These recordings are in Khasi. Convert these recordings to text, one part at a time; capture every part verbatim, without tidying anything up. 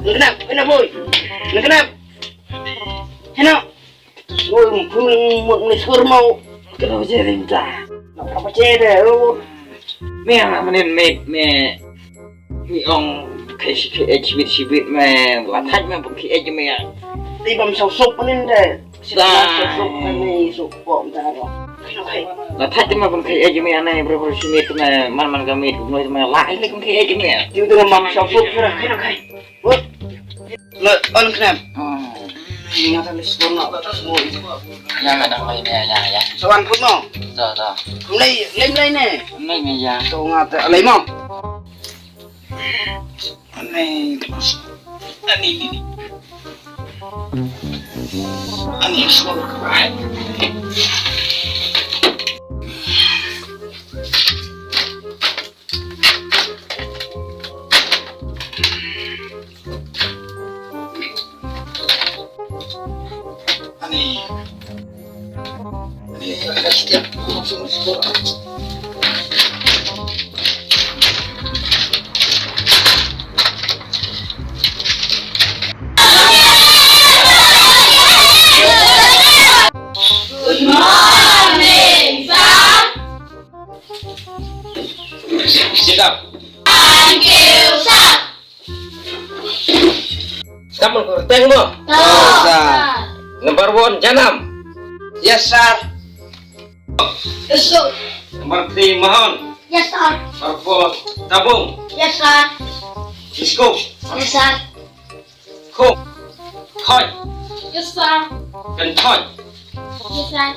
Nang khnap, khnap boy. Nang khnap. Heno. Oi, mpun mut ni skur mau. Kena baca rinta. Nak baca dah. Oh. Me anak menin me me. Ni ong kai si kai ej mit si bit me. Lathaj me pun kai ej me. Ti bam sau sup menin deh. Sila sau sup menin sup pom dah. Kai no kai. Lathaj me pun kai ej me anai bro bro si mit me man man ka mit. Noi me lai ni pun kai ej me. Ti udah mam sau sup sudah kai no kai. Wah. Le, on khnap. Oh. Nga ta list kono ba ta semua. Ya, nga dang lai ne, ya, ya. Sawan pun no. Ta, ta. Kumlei, lei, lei ne. Lei ne, ya. To nga ta lei mo. Ani, ani, ani, ani. Ani, semua. Good morning, sir. Sit up. Thank you, sir. Come on, teng mo. To, sir. Number one, Janam. Yes, sir. Yes, sir. Number three, Mahon. Yes, sir. Number four, Tabung. Yes, sir. Iskop. Yes, sir. Khop. Thoj. Yes, sir. Kan thoj. Yes, sir.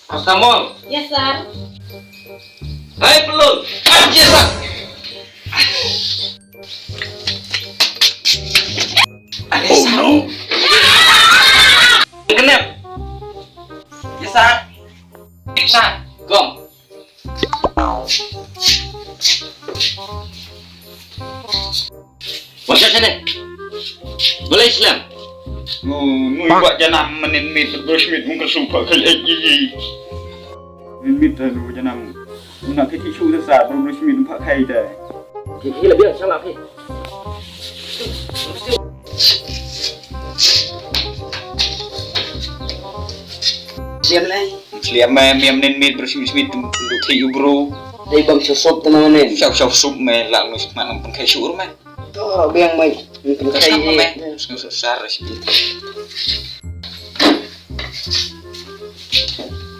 Paracetamol. Yes, sir. Hai, pelun. Ah, yes, sir. Oh, no. Kenep. Yes, sir. Yes, sir. Gom. Wasa sene. Balai Islam. Ngu, ngu ba Janam menin mit, terus mit, mungkin sumpah kai aji. Menin mit, aduh, Janam. Nak kiki su desa, terus mit, empat kai dah. Kiki lebih salah, kiki. Siam lai. Siam mai, miam nin mit, terus mit, mit, untuk kiki, bro. Dei bang sosop tu nama nin. Siap, siap, sup mai, lak, nus, mak, nang pengkai syur mai. To, biang mai. Pengkai sar, sar, sar.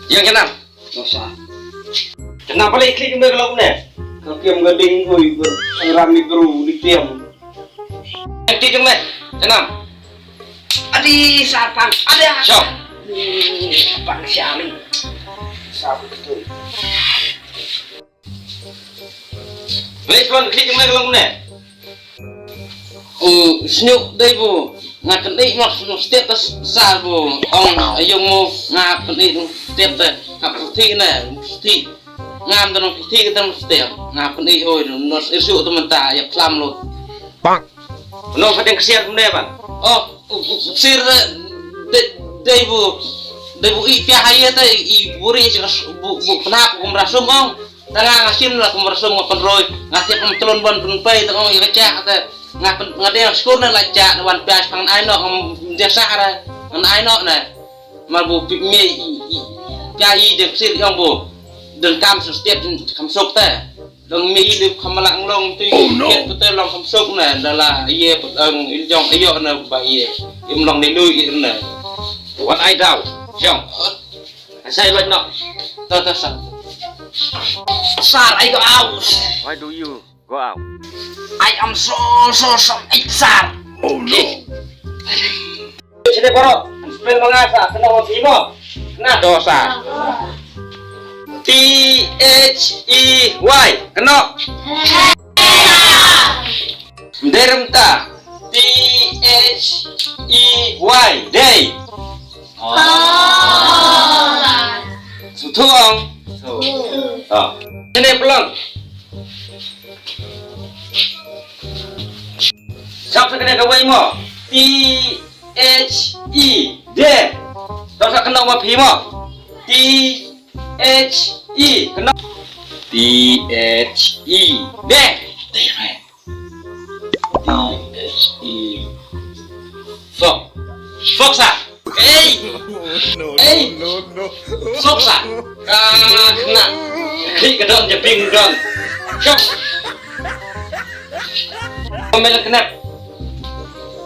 Yang kenal? Dosa. Kenapa lagi klik benda kalau ne? Kalau kiam gading, oi, ber, ram ni beru, di kiam. Klik jeng ne, kenal? Adi, sapang, ada. Siap. Sapang sialing. Sapang betul. Wei, tuan, klik jong me ka long ne. U snyuk dei bu. Nga kyndiah mo, mo step ta sa bu. Ong ayong mo, nga kyndiah mo step ta. Nga pyrthei ne, pyrthei. Ngam ta nong pyrthei ka ta mo step. Nga kyndiah oi, nos irsuk ta mynta, ïa klam lut. Bang. Nong sa deng ksiar kumne ban. Oh, ksiar, eh, dei, dei bu, dei bu i pia ha ïa te i buri sha bu, bu kna kum rasum ong. Tanga nga sim la kum rasum nga pynroi, nga siap kum tlon ban pynpei tang ong ïa ka chak te. Nga pyn, nga dei skur ne la chak ne wan pia shang ai no, ngam dei sah ra, ngan ai no ne. Mar bu pi, me i, i, pia i deng ksir ong bu. Deng kam su step kam sok te. Deng me i deng kam la nglong tu. Oh, no. Kiet pete long kam sok ne. Dala ye pet ang il jong ayo ne ba ye. Im long ne lui ir ne. Wan ai dau. Jong. Asai lot no. Ta ta sa. Sar, I go out. Why do you go out? I am so, so, so excited. Oh, no. Sini poro, spell manga sa, kena wa pimo. Na dosa. T H E Y, kena. Derem ta. T H E Y, day. Oh. Su thuong. Su. Oh. Sini pelong. Sap sa kane kawei mo. T H E, de. Tau sa kano ma phi mo. T H E, kano. T H E, de. T H E. Fok. Fok sa. Ei! Ei! Sok sa. Ka kena. Khi ka don, ja ping don. Sok. Ko me la kenep.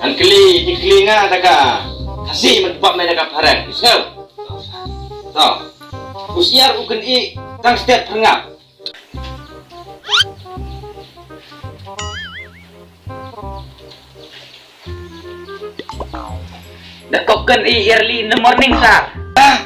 An kli, ti kli nga da ka. Kasi man bak me da ka parang. Iso. To. Usiar u ken i tang stet perngap. Da kop ken i early in the morning, sir. Ah,